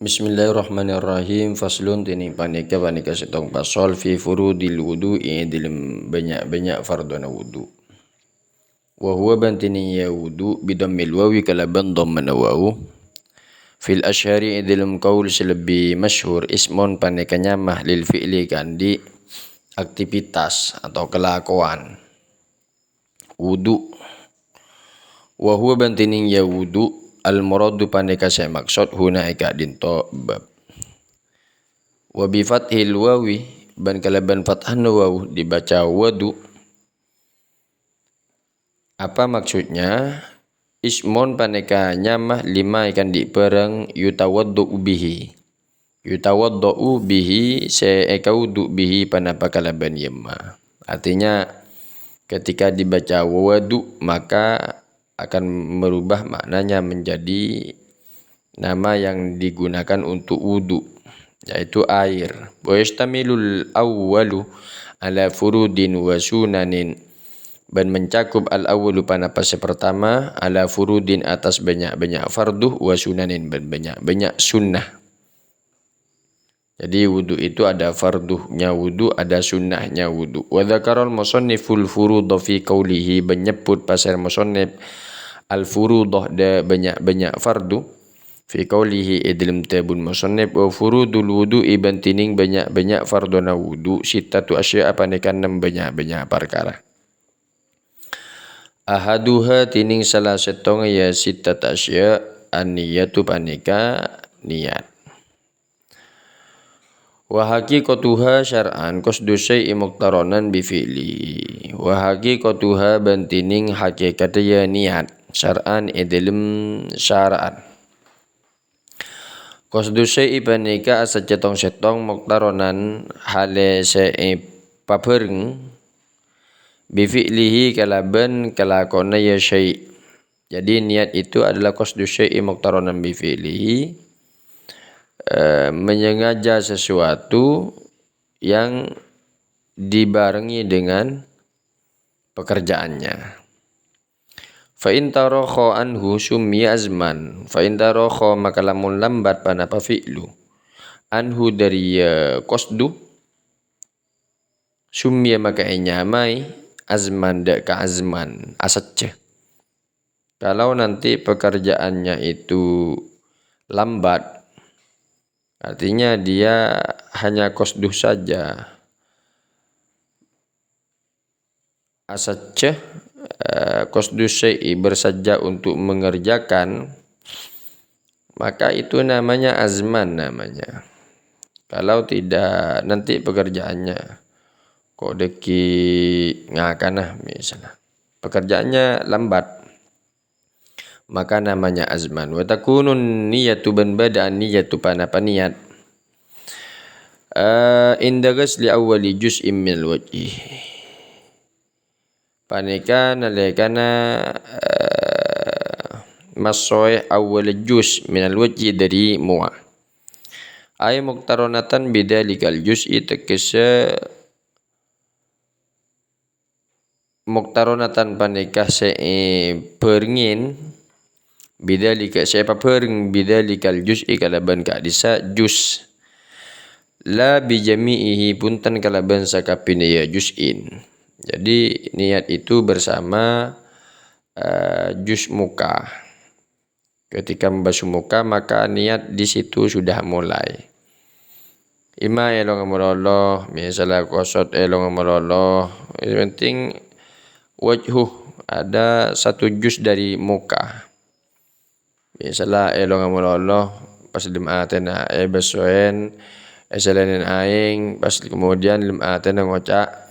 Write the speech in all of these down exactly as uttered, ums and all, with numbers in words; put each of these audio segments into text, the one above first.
Bismillahirrahmanirrahim. Faslun, dhinèng panèka, panèka sèttong pasal, fi furudil wudu'i, è dhâlem bânnya'-bânnya' fardhona wudu'. Wa huwa bân dhinèng ya wudu', bi dhammil wawi kalabân dhammana wawu. Fil asyhari, è dhâlem qaul sè lebbi masyhur, ismun panèka nyama lil fi'li kandhi aktivitas atau kalakowan. Wudu'. Wa huwa bân dhinèng ya wudu', al muradu panèka sè maksod huna è ka'dhinto bab. Wa bi fathil wawi, bân kalabân fathahna wawu dibaca wadu'. Apa maksudnya? Ismun panèka nyama lima è kandhi bhârâng yutawaddhu bihi. Yutawaddhu bihi, sè èkawudu' bihi, panapa kalabân yemma. Artinya, ketika dibaca wadu', maka akan merubah maknanya menjadi nama yang digunakan untuk wudu, yaitu air. Wa yashtamilul awwalu ala furudin wa sunanin. Bân mencakup al-awwalu panapa sè pertama, ala furudin atas bânnya'-bânnya' fardu, wa sunanin bân bânnya'-bânnya' sunnah. Jadi, wudu itu ada fardunya wudu, ada sunnahnya wudu. Wa dzakarul musanniful furudha fi qaulihi, bân nyebbhut pasèr musannif al-furudha, dâ-, bânnya'-bânnya' fardu. Fi qaulihi, è dhâlem dhâbuna musannif, wa furudul wudu'i, bân dhinèng bânnya'-bânnya' fardhona wudu', sittatu asya'a panèka ennem bânnya'-bânnya' parkara. Ahaduha, dhinèng sala sèttongnga, ya, sittata asya', an-niyatu panèka niyat. Wa haqiqatuha syar'an qasdu syai'i muqtaranan bi fi'lihi. Wa haqiqatuha, bân dhinèng hakèkatta, ya, niyat, syar'an, è dhâlem syara'an. Qasdu syai'i panèka asajjhâ tong-sèttong, muqtaranan, halè sè èpabhâreng, bi fi'lihi, kalabân kalakowanna, ya, syai'. Jadi, niat itu adalah qasdu syai'i muqtaranan bi fi'lihi, eh, menyengaja sesuatu yang dibarengi dengan pekerjaannya. Fa in tarakha anhu summiya azman. Fa in tarakha, maka lamun lambat panapa fi'lu, anhu, dâri, eh, qasdu, summiya, maka ènyamaè azman, dâ' ka azman, asajjhâ. Kalau nanti pekerjaannya itu lambat, artinya dia hanya qasdu saja, asajjhâ, eh, qasdu syai'i, bersaja untuk mengerjakan, maka itu namanya azman namanya. Kalau tidak, nanti pekerjaannya kok dâggi' ngakana misalnya. Pekerjaannya lambat, maka namanya azman. Wa takunun niyatu, bân bâdâ'â niyatu, panapa niyat. Eh, inda ghasli awwali juz'in minal wajhi. Panèka nalèkana, eh, massoè awwala juz minal wajhi, dâri mowa. Ai muqtaranatan bidzalikal juz'i, tegghâssa muqtaranatan panèka sè èbhârengngè, bidzalika, sè èpabhâreng bidzalikal juz'i, kalabân ka'dhissa' juz. La bijami'ihi, bhunten kalabân sakabinna, ya, juz'in. Jadi, niat itu bersama, eh, juz muka. Ketika membasuh muka, maka niat di situ sudah mulai. Imma èlongnga malolo, misalnya kosot èlongnga malolo. Yang penting wajhu, ada satu juz dari muka. Misalnya èlongnga malolo, pas lem atèna èbâssoèn, èsèlènèn aèng, pas kemudian lem atèna ngoca',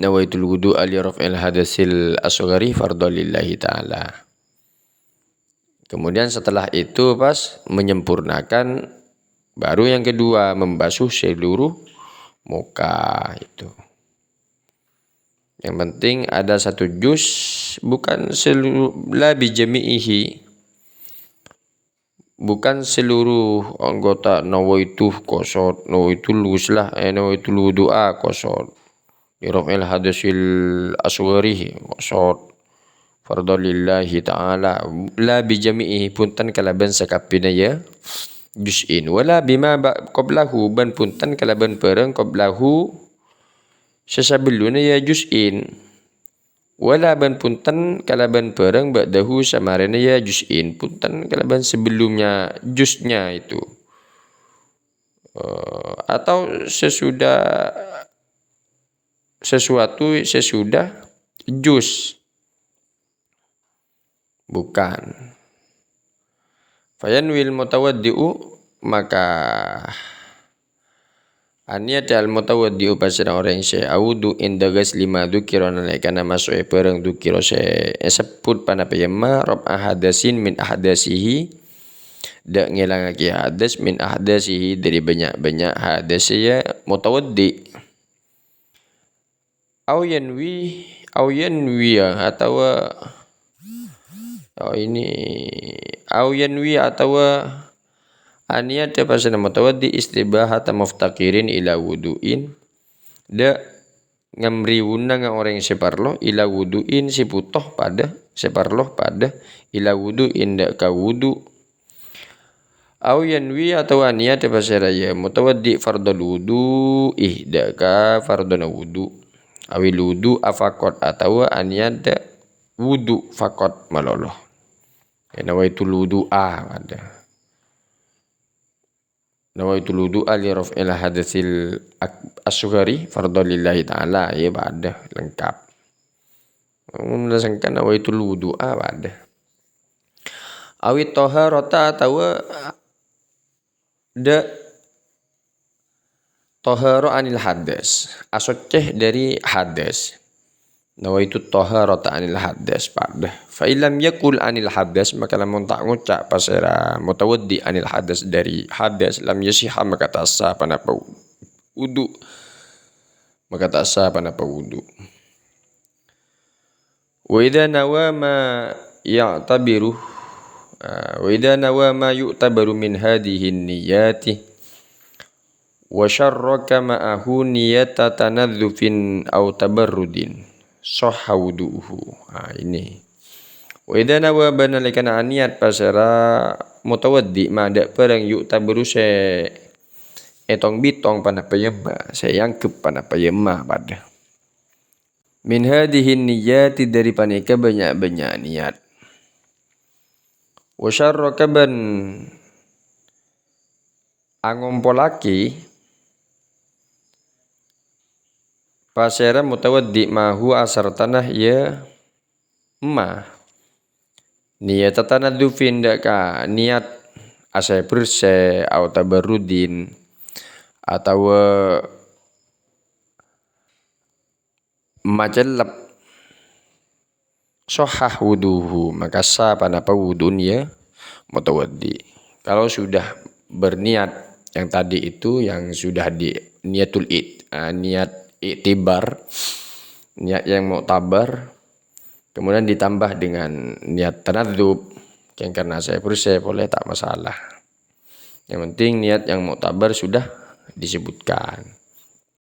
"Nawaitul wudu'a li raf'il hadatsil asghari fardhon lillahi ta'ala." Kemudian setelah itu pas menyempurnakan, baru yang kedua membasuh seluruh muka itu. Yang penting ada satu juz, bukan seluruh, la bijami'ihi. Bukan seluruh anggota nawaitu kosot, nawaitul ghusla, eh, nawaitul wudu'a kosot. Li raf'il hadatsil asghari kosot. Fardhalillahi ta'ala. La bi jami'ihi, bhunten kalabân sakabbhiyânna ya juz'in. Wala bima ba-, qablahu, bân bhunten kalabân bhârâng qablahu sè sabellunna ya juz'in. Wala bân bhunten kalabân bhârâng ba'dahu samarèna ya juz'in. Bhunten kalabân sebelumnya juznya itu. Eh, atau sesudah, sesuatu sesudah juz. Bukan. Fayanwil mutawaddi'u, maka aniyat al-mutawaddi'u pasèra orèng sè awudu inda ghasli ma dzukira nalèkana maso'è bhârâng dzukira sè èsebbhut panapa yemma, raf'a hadasin min ahdasihi, dâ' ngèlangaghi hadas min ahdasihi dâri bânnya'-bânnya' hadas ya mutawaddi'. Au yanwi, au yanwiya atawa, oh, ini, au yanwi atawa aniyat pasèra mutawaddi istibahata muftaqirin ila wudu'in. Dâ' ngamriwunanga orèng sè parlo ila wudu'in sè bhuto padâ, sè parlo padâ ila wudu'in dâ' ka wudu'. Au yanwi atawa aniyat pasèra ya mutawaddi fardhal wudu'i dâ' ka fardhona wudu'. Awil wudu'a faqat atawa aniyat wudu' faqat malolo. Ya, nawaitul wudu'a padâ. Nawaitul wudu'a li raf'il hadatsil ak-, asghari fardhalillahi ta'ala, ya padâ lengkap. Mun la sengka nawaitul wudu'a padâ. Awit taharata atawa dâ' tahara anil hadas, asoccè dâri hadas. Nawaitu taharata anil hadas, padâ. Fa illam yaqul anil hadas, maka lamon ta' ngoca' pasèra mutawaddi anil hadas dâri hadas, lam yasihha, maka ta' sah panapa wudu'. Maka ta' sah panapa wudu'. Wa idza nawa ma ya'tabiru, ah, wa idza nawa ma yu'tabaru min hadhihi niyyati wa syarraka ma'ahu niyata tanadzufin aw tabarrudin, sahha wudu'uhu. Ah, ini. Wa idza nawa bân nalèkana aniyat pasèra mutawaddi ma dâ' bhârâng yu'tabaru sè ètong-bitong panapa yemma, sè èangghep panapa yemma padâ. Min hadhihi niyyati, dâri panèka bânnya'-bânnya' niyat. Wa syarraka bân angompollaghi pasèra mutawaddi ma'ahu asartana ya emma. Niyata tanadzufin dâ' ka niyat asè-bersè, au tabarrudin, atawa macellep, sahha wudu'uhu, maka sah panapa wudu'na ya mutawaddi. Kalau sudah berniat yang tadi itu, yang sudah di niyatul it-, ah, niat iktibar, niat yang muktabar, kemudian ditambah dengan niat tanadzuf, yang karena saya bersih, boleh, tak masalah. Yang penting niat yang muktabar sudah disebutkan.